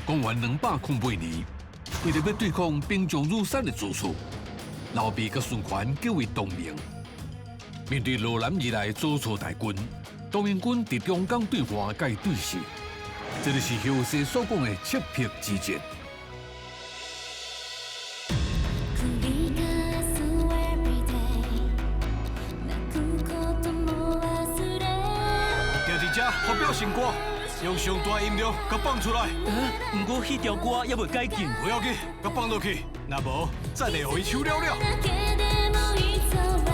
公元208年，為著欲對抗兵強如山的曹操，劉備佮孫權結為同盟。面對羅南而來的曹操大軍，同盟軍佇長江對岸共伊對峙，這就是後世所講的赤壁之戰。繰り返す everyday 泣くことも忘れ就佇遮發表新歌，用上大音量共放出來。毋過彼條歌猶未改進。不要緊，共放落去，若無，再來予伊手了了。だけでも It's alright